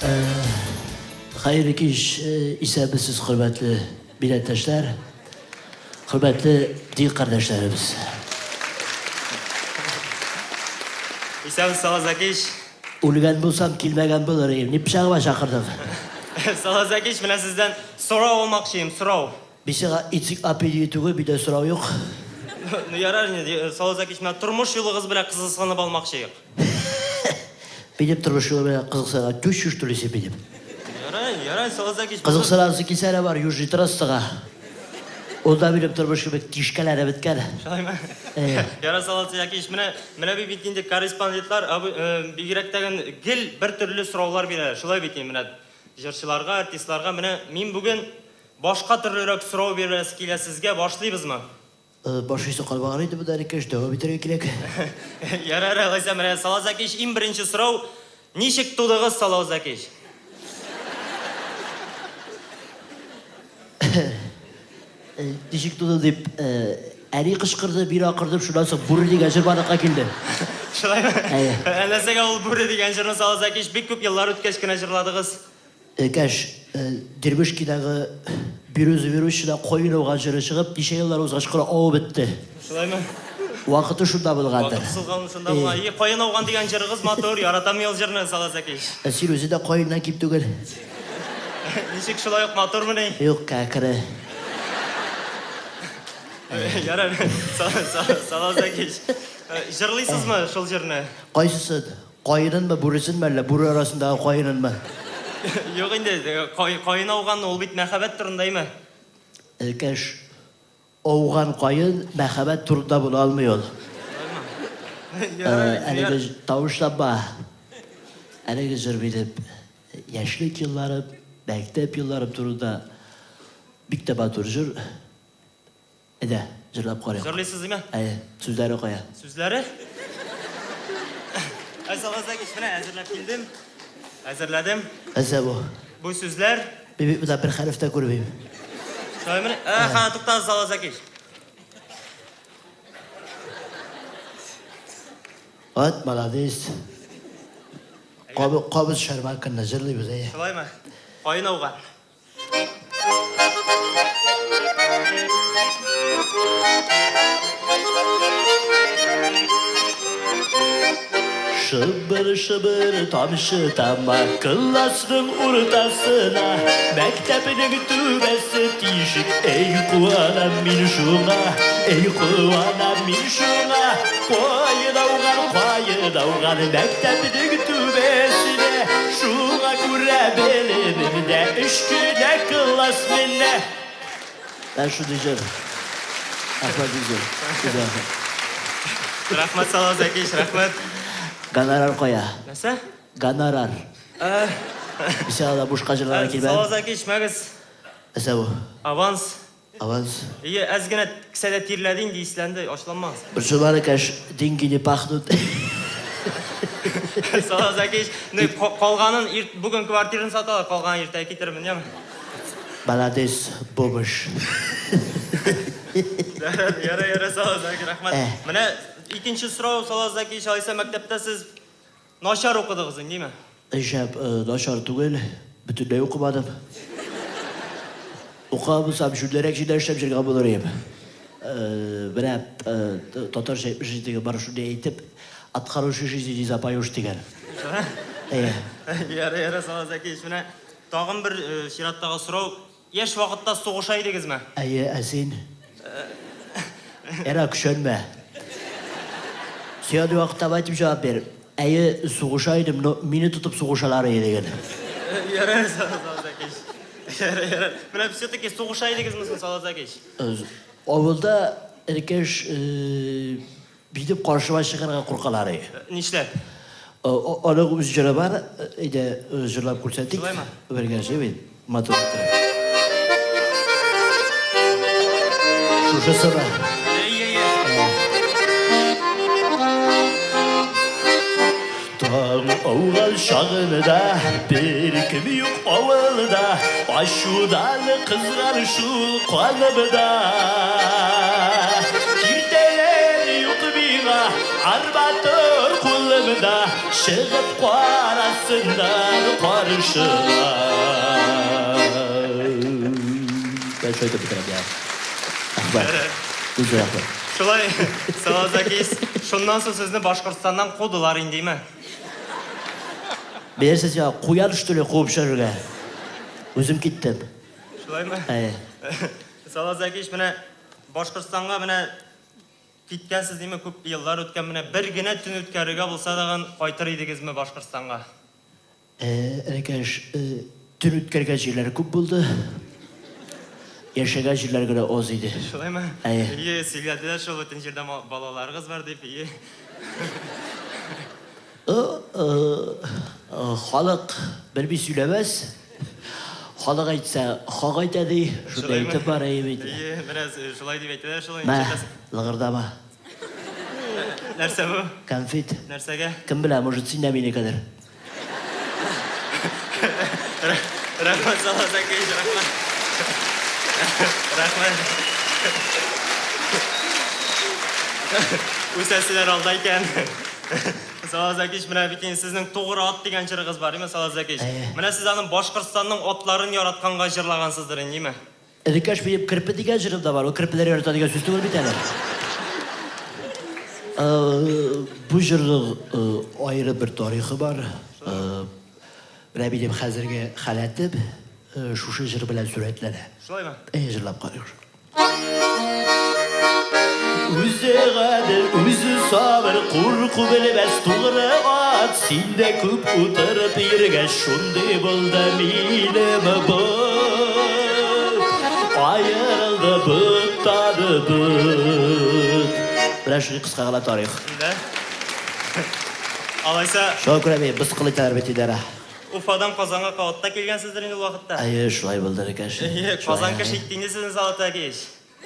Хәерле кич, исәнмесез, хөрмәтле милләттәшләр, хөрмәтле дин кардәшләребез. Исәнмесез, Салават Зәкиевич. Үлгән булсам, килмәгән булыр идем. Ни пычагыма чакырдың? Салават Зәкиевич, менә сездән сорау алмакчы идем, сорау. Мин сиңа энциклопедия түгел, миндә сорау юк. Ну, ярар инде, Салават Зәкиевич, менә тормыш юлыгыз белән кызыксынып алмакчы идек. Минем тормыш юлы белән кызыксынырга тучу что ли син минем? Ярай, ярай, Салават Зәкиевич. Кызыксынасы килсә дә бар, Южный трассага. Ул да минем тормыш кебек тишкәләре беткән. Шулаймы? Әйе. Ярай, Салават Зәкиевич, менә, менә бит инде корреспондентлар, бигрәк тә гел бер төрле сораулар бирәләр. Шулай бит инде, менә җырчыларга, артистларга. Менә мин бүген башка төрлерәк сорау бирәсе килә сезгә. Башлыйбызмы? Башлыйсы калмаган инде монда, энекәш, дәвам итәргә кирәк. Ярар, алайса, менә, Салават Зәкиевич, иң беренче сорау, ничек тудыгыз, Салават Зәкиевич? Ничек тудым дип, әни кычкырды, мин акырдым, шуннан соң Бүре дигән җыр барлыкка килде. Шулаймы? Әйе. Ә нәрсәгә ул Бүре дигән җырны, Салават Зәкиевич, бик күп еллар үткәч кенә җырладыгыз? Энекәш, Дербышкидагы Береза Верущина каен ауган җыры чыгып, ничә еллар узгач кына авып бетте. Шулаймы? Вакыты шунда булгандыр. Вакыты шунда шунда булган. И, каен ауган дигән җырыгыз матур, яратам мин ул җырны, Салават Зәкиевич. Ә син үзе дә каеннан ким түгел. Ничек шулай ук матурмыни? Юк, кәкре. Ярар, Салават Зәкиевич. Җырлыйсызмы шул җырны? Кайсысын? Каенынмы, бүресенме әллә, бүре арасындагы каенынмы? Юк инде, каен ауган ул бит мәхәббәт турында име? Энекәш, ауган каен мәхәббәт турында була алмый ул. Әлеге тавышланма. Әлеге җыр минем яшьлек елларым, мәктәп елларым турында бик тә матур җыр. Әйдә, җырлап карыйк. Җырлыйсыз димә? Әйе, сүзләре кая? Сүзләре? Әй, Салават Зәкич, менә әзерләп килдем. Әзерләдем. Нәрсә бу? Бу сүзләр. Мин бит монда бер хәреф тә күрмим. Шулаймыни? Ә, туктагыз, Салават Зәкич. Вот, молодец. Кабыз шарманканы җырлыйбыз, әйе. Шулаймы? Каен ауган. Шыбыр-шыбыр тамчы тама классның уртасына, Мәктәпнең түбәсе тишек, эй, куанам мин шуңа, эй, куанам мин шуңа. Каен ауган, каен ауган мәктәпнең түбәсенә, Шуңа күрә белемемдә өч кенә класс менә. Ә шундый җыр. Рәхмәт бик зур. Рәхмәт, Салават Зәкиевич, рәхмәт. Гонорар кая? Нәрсә? Гонорар. Мин сиңа да бушка җырларга килмәдем. Салават Зәкиевич, мәгез. Нәрсә бу? Аванс. Аванс. Ие, әз генә кесәдә тирләде инде, исләнде, ачуланмагыз. Борчылма, энекәш, деньги не пахнут. Салават Зәкиевич, ну, калганын ир, бүген квартираны саталар, калганын иртәгә китерермен, яме? Молодец, бомж. Ярар, ярар, Салават Зәкиевич, рәхмәт. Менә икенче сорау, Салават Зәкиевич, алайса мәктәптә сез начар укыдыгыз инде, димә? Шәп, начар түгел, бөтенләй укымадым. Укыган булсам, җүнлерәк җирдә эшләп йөргән булыр идем. Менә татарча әйтмешли теге бар шундый әйтеп, от хорошей жизни не запоешь дигән. Әйе. Ярый, ярый, Салават Зәкиевич, менә тагын бер чираттагы сорау. Яшь вакытта сугыша идегезме? Әйе, ә син? Эра, көчәнмә. Син андый вакытта болай дип җавап бир. Әйе, сугыша идем, но мине тотып сугышалар иде диген. Ярар, Салават Зәкич. Ярар, ярар. Менә все-таки сугыша идегезме соң, Салават Зәкич? Авылда энекәш минем каршыма чыгарга куркалар иде. Нишләп? Аның үз җыры бар, әйдә, җырлап күрсәтик. Шулаймы? Бергә җыйбыз, матур итеп. Шушысымы? Әйе, әйе. Таң ауган чагында беркем юк авылда, Ачудан кызган шул канымда. Киртәләр юк миңа, арба тор кулымда. да чыгып карасыннар каршыга. Мен шулай итеп бетерәм, я. Рәхмәт. Үзе рәхмәт. Шулай, Салават Зәкиевич, шуннан соң сезне Башкортстаннан кудылар инде, име? Беләсез, сиңа куян что ли куып чыгарырга? Үзем киттем. Шулаймы? Әйе. Салават Зәкиевич, менә Башкортстанга менә киткәнсез диме, күп еллар үткән, менә бер генә төн үткәрергә булса дагын кайтыр идегезме Башкортстанга? Энекәш, төн үткәргән җирләр күп булды. Яшәгән җирләр генә аз иде. Шулаймы? Әйе. Ие, сөйләделәр шул бөтен җирдә балаларыгыз бар дип, ие. Халык белми сөйләмәс. Халык әйтсә, хак әйтә ди. Шунда әйтеп бар, әйе бит. Әйе, менә шулай дип әйтәләр шул. Мә, лыгырдама. Нәрсә бу? Конфет. Нәрсәгә? Кем белә, может, син дә минекедер. Рәхмәт, Салават Зәкиевич, рәхмәт. Рәхмәт. Үсәселәр алда икән. Салават Зәкиевич, менә бит инде сезнең Тугры ат дигән җырыгыз бар, име, Салават Зәкиевич? Әйе. Менә сез аны Башкортстанның атларын яратканга җырлагансыздыр инде, име? Энекәш, минем Керпе дигән җырым да бар. Ул керпеләр ярата дигән сүз түгел бит әле. Бу җырның аерым бер тарихы бар. Менә минем хәзерге халәтем шушы җыр белән сурәтләнә. Шулаймы? Әйе, җырлап карыйк. Үзе гадел, үзе сабыр, курку белмәс тугры ат. Син дә күп утырып йөргәч, шундый булды минем бот. Аерылды боттан бот. Менә шундый кыска гына тарих. Да? Алайса, Шуңа күрә мине мыскыл итәләр бит инде әнә. Уфадан Казанга кабатта килгәнсездер инде ул вакытта. Әйе, шулай булды, энекәш. Әйе, Казан кеше итте инде сезне Салават Әкиевич.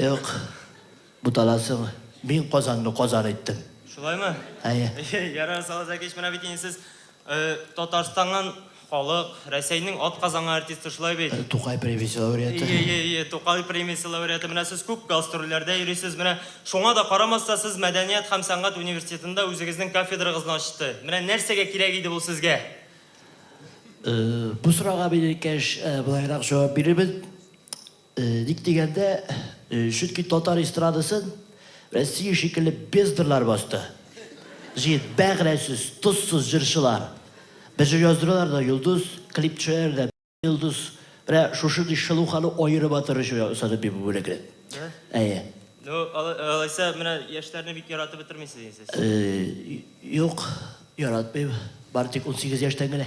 Юк, буталасың. Мин Казанны Казан иттем. Шулаймы? Әйе. Ярар, Салават Әкиевич, менә бит инде сез Татарстаннан халык, Рәсәйнең атказанган артисты, шулай бит? Тукай премиясе лауреаты. Ие, ие, ие, Тукай премиясе лауреаты. Менә сез күп гастрольләрдә йөрисез. Менә шуңа да карамастан, сез Мәдәният һәм сәнгать университетында үзегезнең кафедрагызны ачты. Менә нәрсәгә кирәк иде бу сезгә? Бу сорауга мин, энекәш, болайрак җавап бирермен. Ник дигәндә, чөнки татар эстрадасын Россия шикелле бездрлар басты. Җыен мәгънәсез, тозсыз җырчылар. Бер җыр яздыралар да, йолдыз, клип төшерәләр дә, йолдыз. Менә шушындый шелуханы аерып атыр өчен ясадым мин бу бүләкне. Әйе. Ну, алайса, менә яшьләрне бик яратып бетермисез инде сез. Юк, яратмыйм. Бары тик 18 яшьтән генә.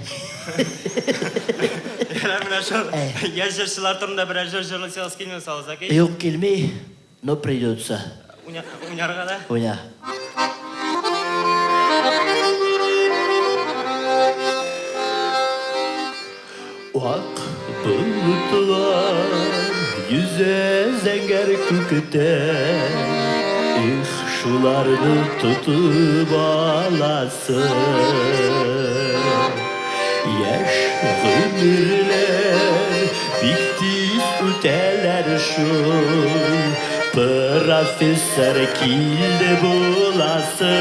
Ярар, менә шул яшь җырчылар турында берәр җыр җырлыйсыгыз килми, Салават Зәкиевич? Юк, килми, но придется. Уйнарга да? Уйна. Ак болытлар йөзә зәңгәр күктә, Эх, шуларны тотып аласы. Яшь гомерләр бик тиз үтәләр шул, Профессор килде буласы.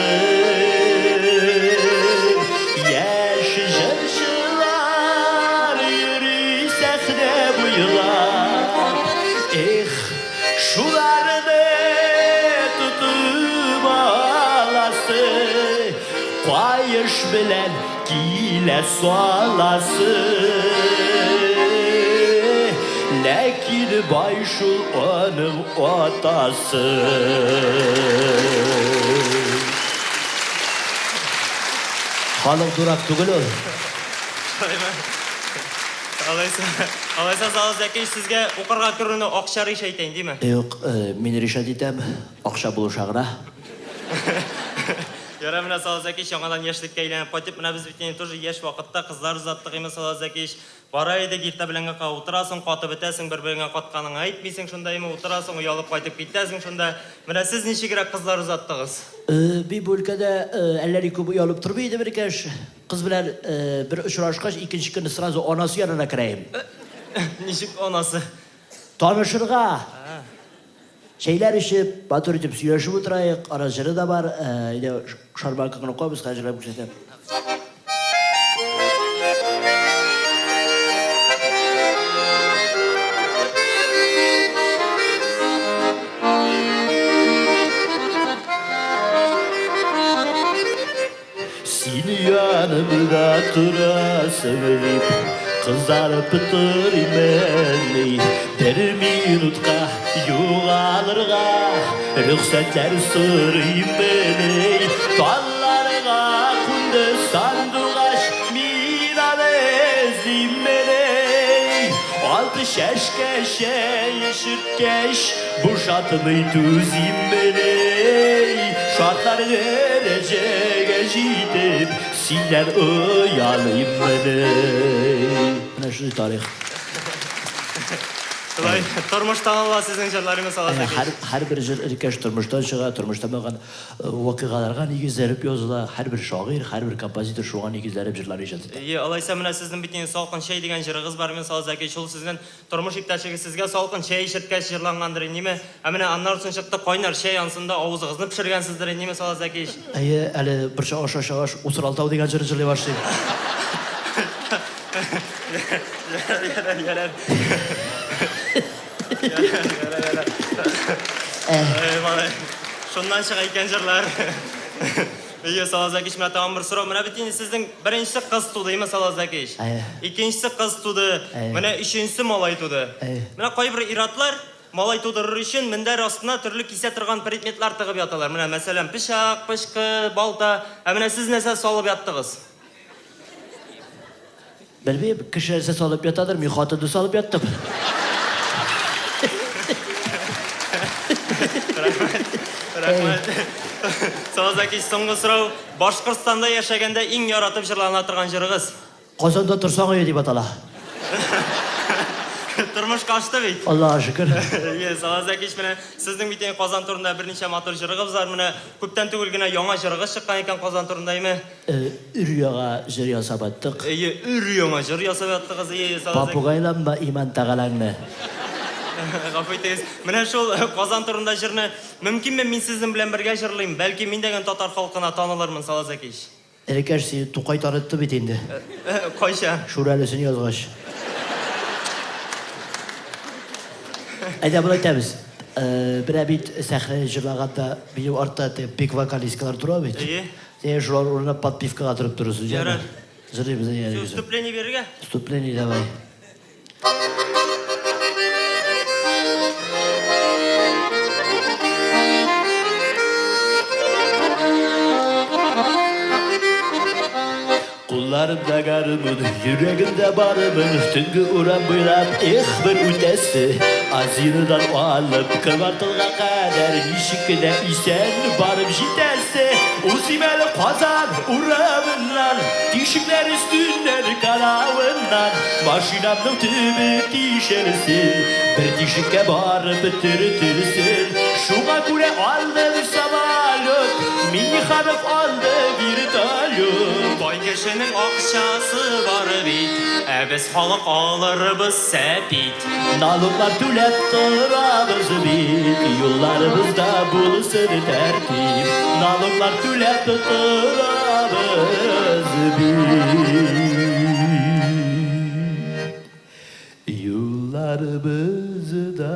Яшь җырчылар йөри сәхнә буйлап. Эх, шуларны тотып аласы, каеш белән килә саласы. Ләкин бай шул аның атасы. Халык дурак түгел ул. Алайса, алайса, Салават Зәкиевич, сезгә укырга керүне акча решать итә инде, димме? Юк, мин решать итәм, акча булыша гына. Ярар, менә Салават Зәкиевич, яңадан яшьлеккә әйләнеп кайтып, менә без бит инде тоже яшь вакытта кызлар озаттык, име, Салават Зәкиевич. Бара идек, иртә белән генә утырасың, катып бетәсең, бер-береңә катканыңны әйтмисең шунда, име, утырасың, оялып кайтып китәсең шунда. Менә сез ничегрәк кызлар озаттыгыз? Мин бу өлкәдә әллә ни күп оялып тормый идем, энекәш. Кыз белән бер очрашкач, икенче көнне сразу анасы янына керәем. Ничек анасы? Танышырга! Чәйләр эчеп, матур итеп сөйләшеп утыраек. Ара җыры да бар. Әйдә, шарманка гына куябыз, хәзер җырлап күрсәтәм. Син янымда торасың дип, кызарып торыймыни? Бер минутка югалырга рөхсәтләр сорыймыни? Талларга кунды сандугач, мин аны эзлиммени? Алты чәшкә чәй эчерткәч, бушатмый түзиммени? Шартлар дәрәҗәгә җитеп, синнән оялыйммыни? Менә шундый тарих. Шулай, тормыштан ала сезнең җырларыгыз Салават Әкәч. Һәр, һәрбер җыр эркәш тормыштан чыга, тормышта булган вакыйгаларга нигезләнеп языла. Һәрбер шагыйрь, һәрбер композитор шуңа нигезләнеп җырлар иҗат итә. Әйе, алайса менә сезнең бит инде Салкын чәй дигән җырыгыз бар, Салават Әкәч, ул сезнең Тормыш иптәшегез сезгә салкын чәй эчерткәч җырлангандыр иниме? Ә менә аннан соң чыкты кайнар чәй, ансында авызыгызны пешергәнсездер иниме, Салават Зәкиевич? Әйе, әле борчак ашы ашагач, Усралтау дигән җырын җырлый башлыйм. Ярар, ярар, ярар. Ярар, ярар, ярар. Эй, малай. Шуннан чыга икән җырлар. Әйе, Салават Зәкич, менә тагын бер сорау. Менә бит инде сезнең беренче кыз туды, әйеме, Салават Зәкич? Әйе. Икенчесе кыз туды. Әйе. Менә өченчесе малай туды. Әйе. Менә кайбер ир-атлар малай тудырыр өчен мендәр астына төрле кисә торган предметлар тыгып яталар. Менә, мәсәлән, пычак, пычкы, балта. Ә менә сез нәрсә салып яттыгыз? Белмим, кеше нәрсә салып ятадыр, мин хатынны салып яттым. Рәхмәт. Рәхмәт. Салават Зәкич, соңгы сорау. Башкортстанда яшәгәндә иң яратып җырлана торган җырыгыз? Казанда торсаң өе дип атала. Тормышка ашты бит. Аллага шөкер. Әйе, Салават Зәкич, менә сезнең бит инде Казан турында берничә матур җырыгыз бар. Менә күптән түгел генә яңа җырыгыз чыккан икән Казан турында, әйме? Өр-яңа җыр ясап аттык. Әйе, өр-яңа җыр ясап яттыгыз, әйе, Салават. Попугайланма, иман тәгаләңне. Гафу итегез. Менә шул Казан турында җырны мөмкинме мин сезнең белән бергә җырлыйм? Бәлки мин дә генә татар халкына танылырмын, Салават Зәкиевич. Энекәш, сине Тукай танытты бит инде. Кайчан? Шүрәлесен язгач. Әйдә, болай итәбез. Менә бит сәхнәдә җырлаганда минем артта теге бик вокалисткалар тора бит. Әйе. Син шулар урынына подпевкага торып торырсың, җәме? Ярар. Җырлыйбыз, әйдә, Всё, гүзәл. вступление бирергә? Вступление давай. Кулларымда гармун, йөрәгемдә барымын, төнге урам буйлап, эх, бер үтәсе. Азинадан алып, кварталга кадәр ничек кенә исән барып җитәсе. Узыйм әле Казан урамыннан, тишекләр өстеннән, канавыннан. Машинамның төбе тишелсен, бер тишеккә барып төртелсен. Шуңа күрә алдым самолет, Миңнеханов алды вертолет. Бай кешенең акчасы бар бит, ә без халык алырбыз сәпит. Налоглар түләп торабыз бит, юлларыбызда булсын тәртип. Налоглар түләп торабыз бит. Юлларыбызда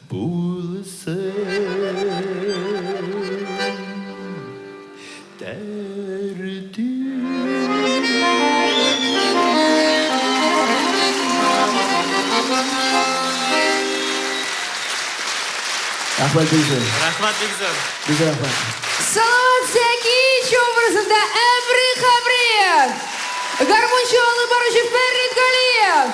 булсын тәртип. Рәхмәт бик зур. Рәхмәт бик зур. Бик зур рәхмәт. Салават Зәкиевич образында Әбри Хәбриев! Гармунчы алып баручы Фәрит Галиев!